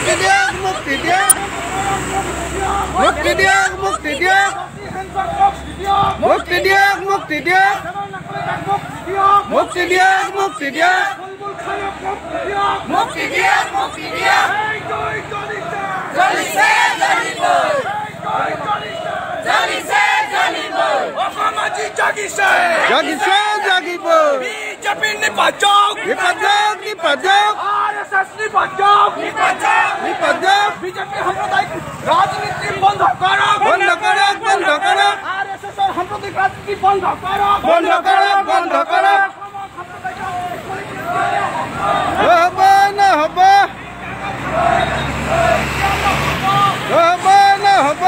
মুক্তি দিয়ক মুক্তি দিয়ক মুক্তি দিয়ক মুক্তি দিয়ক মুক্তি দিয়ক মুক্তি দিয়ক মুক্তি দিয়ক মুক্তি দিয়ক মুক্তি দিয়ক মুক্তি দিয়ক চলিছে চলিবই চলিছে চলিবই অসম আজি জাগিছে জাগিছে জাগিবই বিজেপি নিপাত যাওক নিপাত যাওক নিপাত যাওক আরএসএস নিপাত যাওক নিপাত যাওক নিপাত যাওক বিজেপি সাম্প্রদায়িক রাজনীতি বন্ধ কৰক বন্ধ কৰক বন্ধ কৰক আৰএসএস এৰ সাম্প্ৰদায়িক ৰাজনীতি বন্ধ কৰক বন্ধ কৰক বন্ধ কৰক নহ'ব নহ'ব নহ'ব নহ'ব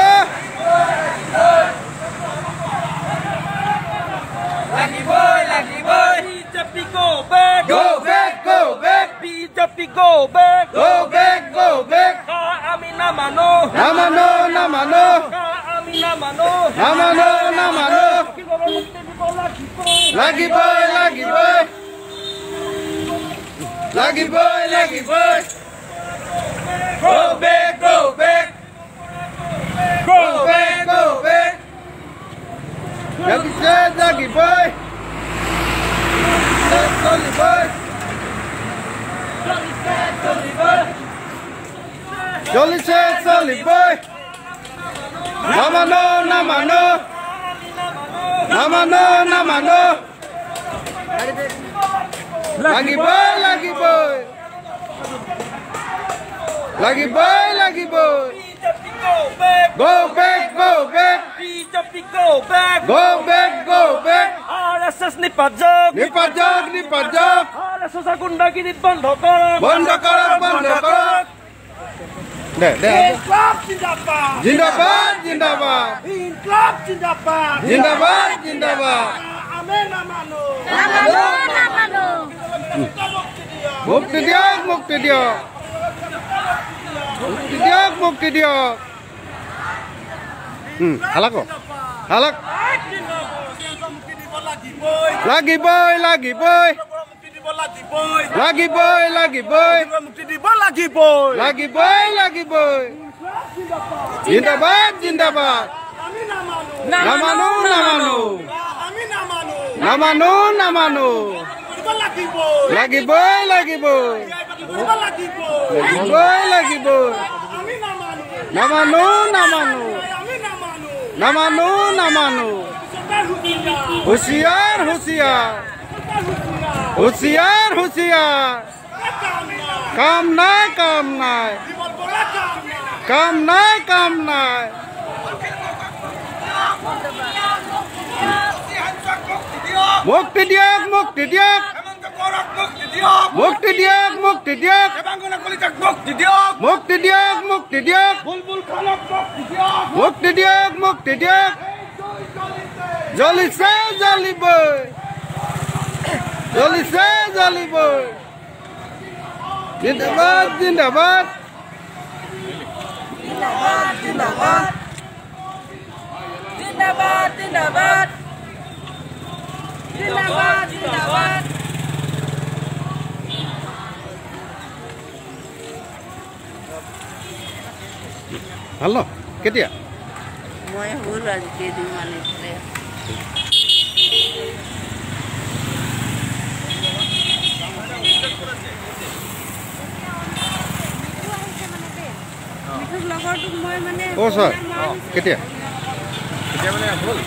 লাগিবই লাগিবই BJP go back go back go back BJP go back go back go back আমি নামানো নামানো নামানো আমি নামানো নামানো নামানো লাগিবই লাগিবই লাগিবই লাগিবই Go back, go back, go back, go back. জাগিছে জাগিবই চলিবই চলিছে চলিবই নামানো নামানো নামানো নামানো লাগিবই লাগিবই লাগিবই লাগিবই Go back, go back, go back. BJP go back, go back, go back. RSS নিপাত যাওক নিপাত যাওক নিপাত যাওক RSS এর গুন্ডাগিরি বন্ধ কৰক বন্ধ কৰক বন্ধ কৰক দে দে ইনকলাব জিন্দাবাদ জিন্দাবাদ জিন্দাবাদ ইনকলাব জিন্দাবাদ জিন্দাবাদ জিন্দাবাদ আমি নামানো নামানো নামানো মুক্তি দিয়ক মুক্তি দিয়ক মুক্তি দিয়ক মুক্তি দিয়ক হালাক হালাক লাগিবই লাগিবই লাগিবই লাগিবই লাগিবই লাগিবই জিন্দাবাদ জিন্দাবাদ নামানো নামানো নামানো নামানো লাগিবই লাগিবই লাগিবই লাগিবই নামানো নামানো নামানো নামানো হুঁশিয়ার হুঁশিয়ার হুঁশিয়ার হুঁশিয়ার কাম নাই কাম নাই কাম নাই কাম নাই মুক্তি দিয়ক মুক্তি দিয়ক মুক্তি দিয়ক মুক্তি দিয়ক মুক্তি দিয়ক মুক্তি দিয়ক মুক্তি দিয়ক মুক্তি দিয়ক জ্বলিছে জ্বলিবই জ্বলিছে জ্বলিবই জিন্দাবাদ জিন্দাবাদ জিন্দাবাদ জিন্দাবাদ জিন্দাবাদ জিন্দাবাদ জিন্দাবাদ জিন্দাবাদ ভাল কেতিয়া মই হ'ল আজি কেইদিনমান অ ছাৰ কেতিয়া কেতিয়া মানে হ'ল